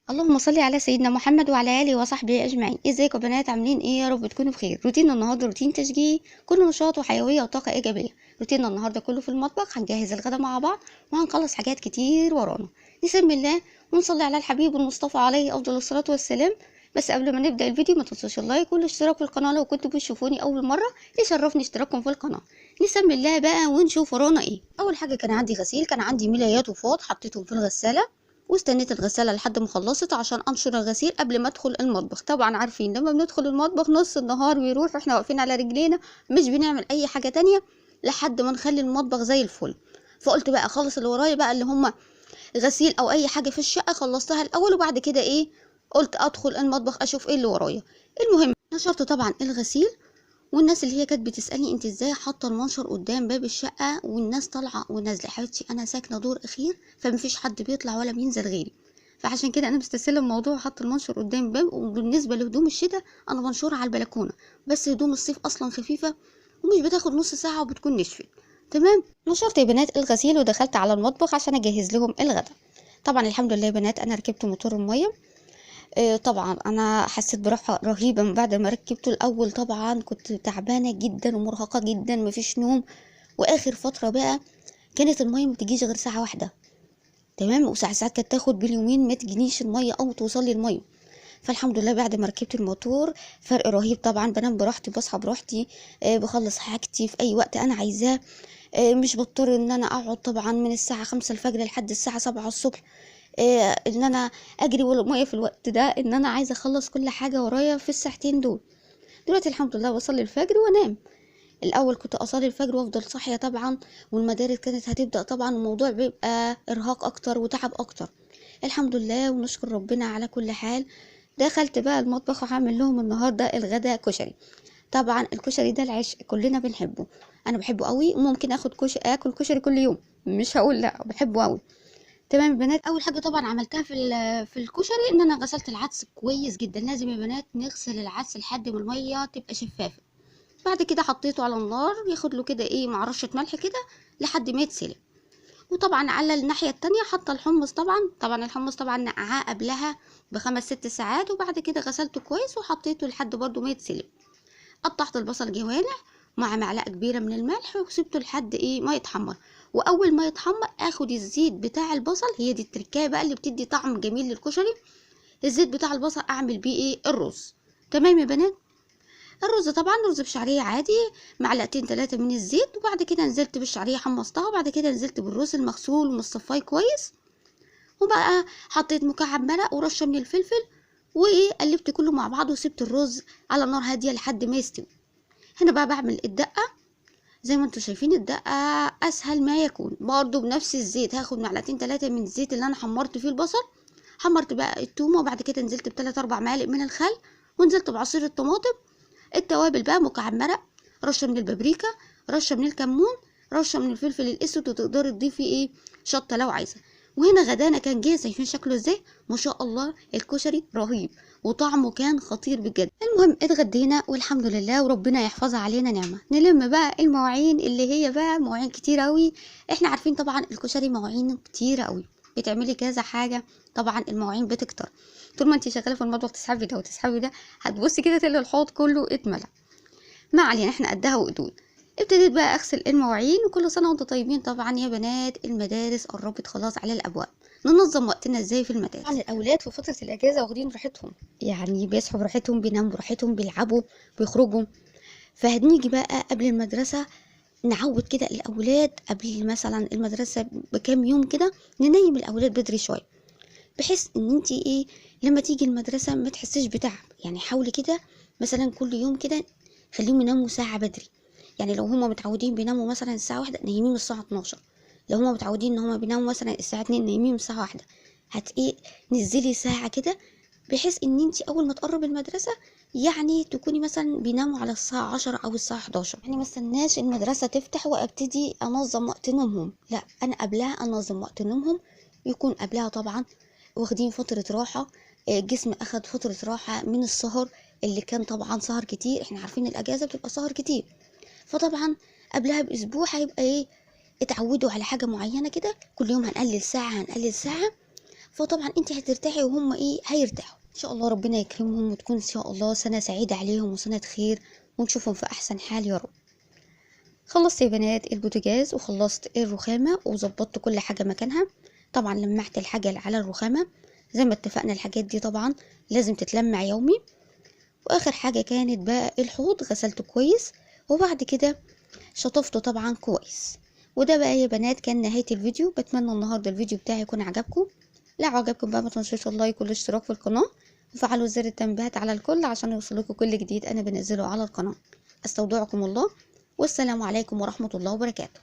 اللهم صل على سيدنا محمد وعلى اله وصحبه اجمعين. ازيكم يا بنات، عاملين ايه؟ يا رب تكونوا بخير. روتيننا النهارده روتين تشجيعي كله نشاط وحيوية وطاقة ايجابية. روتيننا النهارده كله في المطبخ، هنجهز الغدا مع بعض وهنخلص حاجات كتير ورانا. نسمي الله ونصلي على الحبيب المصطفى عليه افضل الصلاة والسلام. بس قبل ما نبدا الفيديو ما تنسوش ال like والاشتراك في القناة لو كنتوا بتشوفوني اول مرة، يشرفني اشتراككم في القناة. نسمي الله بقى ونشوف ورانا ايه. اول حاجة كان عندي غسيل، كان عندي ملايات وفوط حطيتهم في الغسالة واستنيت الغسالة لحد ما خلصت عشان انشر الغسيل قبل ما ادخل المطبخ. طبعا عارفين لما بندخل المطبخ نص النهار بيروح واحنا واقفين على رجلينا، مش بنعمل اي حاجة تانية لحد ما نخلي المطبخ زي الفل. فقلت بقى اخلص اللي ورايا بقى اللي هم غسيل او اي حاجة في الشقة، خلصتها الاول وبعد كده ايه قلت ادخل المطبخ اشوف ايه اللي ورايا. المهم نشرت طبعا الغسيل، والناس اللي هي كانت بتسالني انت ازاي حاطه المنشر قدام باب الشقة والناس طالعه ونازلة. حبيبتي انا ساكنة دور اخير فمفيش حد بيطلع ولا بينزل غيري، فعشان كده انا مستسهله الموضوع حاطه المنشر قدام الباب. وبالنسبة لهدوم الشتاء انا بنشرها على البلكونه، بس هدوم الصيف اصلا خفيفة ومش بتاخد نص ساعة وبتكون نشفت. تمام، نشرت يا بنات الغسيل ودخلت على المطبخ عشان اجهز لهم الغدا. طبعا الحمد لله يا بنات انا ركبت موتور المية. طبعا انا حسيت براحة رهيبة من بعد ما ركبته. الاول طبعا كنت تعبانة جدا ومرهقه جدا، مفيش نوم، واخر فترة بقى كانت المية ما بتجيش غير ساعة واحدة، تمام، وساعات كانت تاخد باليومين ما تجينيش المية او توصل لي المية. فالحمد لله بعد ما ركبت الموتور فرق رهيب طبعا، بنام براحتي، بصحى براحتي، بخلص حاجتي في اي وقت انا عايزاه، مش بضطر ان انا اقعد طبعا من الساعة 5 الفجر لحد الساعة 7 الصبح، ان انا اجري ولا المية في الوقت ده، ان انا عايزه اخلص كل حاجة ورايا في الساعتين دول. دلوقتي الحمد لله بصلي الفجر وانام. الاول كنت اصلي الفجر وافضل صاحية طبعا، والمدارس كانت هتبدا طبعا، الموضوع بيبقى ارهاق اكتر وتعب اكتر. الحمد لله ونشكر ربنا على كل حال. دخلت بقى المطبخ وهعمل لهم النهارده الغدا كشري. طبعا الكشري ده العشق، كلنا بنحبه، انا بحبه قوي، وممكن اخد اكل كشري كل يوم، مش هقول لا، بحبه قوي. تمام يا بنات. اول حاجة طبعا عملتها في الكشري ان انا غسلت العدس كويس جدا. لازم يا بنات نغسل العدس لحد ما المية تبقى شفافة. بعد كده حطيته على النار ياخد له كده ايه مع رشه ملح كده لحد ما يتسلق. وطبعا على الناحية التانية حاطه الحمص، طبعا الحمص طبعا نقعاه قبلها ب5 6 ساعات، وبعد كده غسلته كويس وحطيته لحد برده ما يتسلق. قطعت البصل جوانح مع معلقه كبيرة من الملح وسبته لحد ايه ما يتحمر. واول ما يتحمر اخد الزيت بتاع البصل، هي دي التركايه بقى اللي بتدي طعم جميل للكشري. الزيت بتاع البصل اعمل بيه ايه الرز. تمام يا بنات. الرز طبعا رز بشعريه عادي، معلقتين 3 من الزيت، وبعد كده نزلت بالشعريه حمصتها، وبعد كده نزلت بالرز المغسول ومصفاه كويس، وبقى حطيت مكعب مرق ورشه من الفلفل، وايه قلبت كله مع بعض وسبت الرز على نار هادية لحد ما يستوي. هنا بقى بعمل الدقة زي ما انتم شايفين، الدقة اسهل ما يكون، برضو بنفس الزيت. هاخد معلقتين 3 من الزيت اللي انا حمرت فيه البصل، حمرت بقى التومه، وبعد كده نزلت ب3 4 معالق من الخل، ونزلت بعصير الطماطم. التوابل بقى مكعب مرق، رشه من البابريكا، رشه من الكمون، رشه من الفلفل الاسود، وتقدري تضيفي ايه شطه لو عايزه. وهنا غدانا كان جاهز، شايفين شكله ازاي؟ ما شاء الله الكشري رهيب وطعمه كان خطير بجد. المهم اتغدينا والحمد لله، وربنا يحفظها علينا نعمه. نلم بقى المواعين اللي هي بقى مواعين كتير قوي. احنا عارفين طبعا الكشري مواعين كتير قوي، بتعملي كذا حاجة، طبعا المواعين بتكتر. طول ما انت شغالة في المطبخ تسحبي ده وتسحبي ده، هتبصي كده تلاقي الحوض كله اتملى. ما علينا، احنا قدها وقدود. ابتديت بقى اغسل المواعين. وكل سنة وانتم طيبين طبعا يا بنات، المدارس قربت خلاص على الابواب. ننظم وقتنا ازاي في المدارس؟ طبعا الاولاد في فترة الاجازة واخدين راحتهم، يعني بيصحوا براحتهم، بيناموا براحتهم، بيلعبوا، بيخرجوا. فهنيجي بقى قبل المدرسة نعود كده الاولاد قبل مثلا المدرسة بكام يوم كده، ننيم الاولاد بدري شوية، بحيث ان انت ايه لما تيجي المدرسة ما تحسيش بتعب. يعني حاولي كده مثلا كل يوم كده خليهم يناموا ساعة بدري. يعني لو هما متعودين بيناموا مثلا الساعة 1، نايمين الساعة 12. لو هما متعودين ان هما بيناموا مثلا الساعة 2، نايمين الساعة 1. هت ايه نزلي ساعة كده، بحيث ان انت اول ما تقرب المدرسة يعني تكوني مثلا بيناموا على الساعة 10 او الساعة 11. يعني ما استناش المدرسة تفتح وابتدي انظم وقت نومهم، لا انا قبلها انظم وقت نومهم، يكون قبلها طبعا واخدين فترة راحة، الجسم اخد فترة راحة من السهر اللي كان طبعا سهر كتير. احنا عارفين الاجازة بتبقى سهر كتير، فطبعا قبلها باسبوع هيبقى ايه اتعودوا على حاجة معينة كده، كل يوم هنقلل ساعة هنقلل ساعة. فطبعا انت هترتاحي وهم ايه هيرتاحوا ان شاء الله. ربنا يكرمهم وتكون ان شاء الله سنة سعيدة عليهم وسنة خير، ونشوفهم في احسن حال يا رب. خلصت يا بنات البوتاجاز وخلصت الرخامه وظبطت كل حاجة مكانها. طبعا لمعت الحاجة على الرخامه زي ما اتفقنا، الحاجات دي طبعا لازم تتلمع يومي. واخر حاجة كانت بقى الحوض، غسلته كويس وبعد كده شطفته طبعا كويس. وده بقى يا بنات كان نهاية الفيديو. بتمنى النهارده الفيديو بتاعي يكون عجبكم. لو عجبكم بقى ما تنسوش ال like والاشتراك في القناة، وفعلوا زر التنبيهات على الكل عشان يوصلكم كل جديد انا بنزله على القناة. استودعكم الله، والسلام عليكم ورحمة الله وبركاته.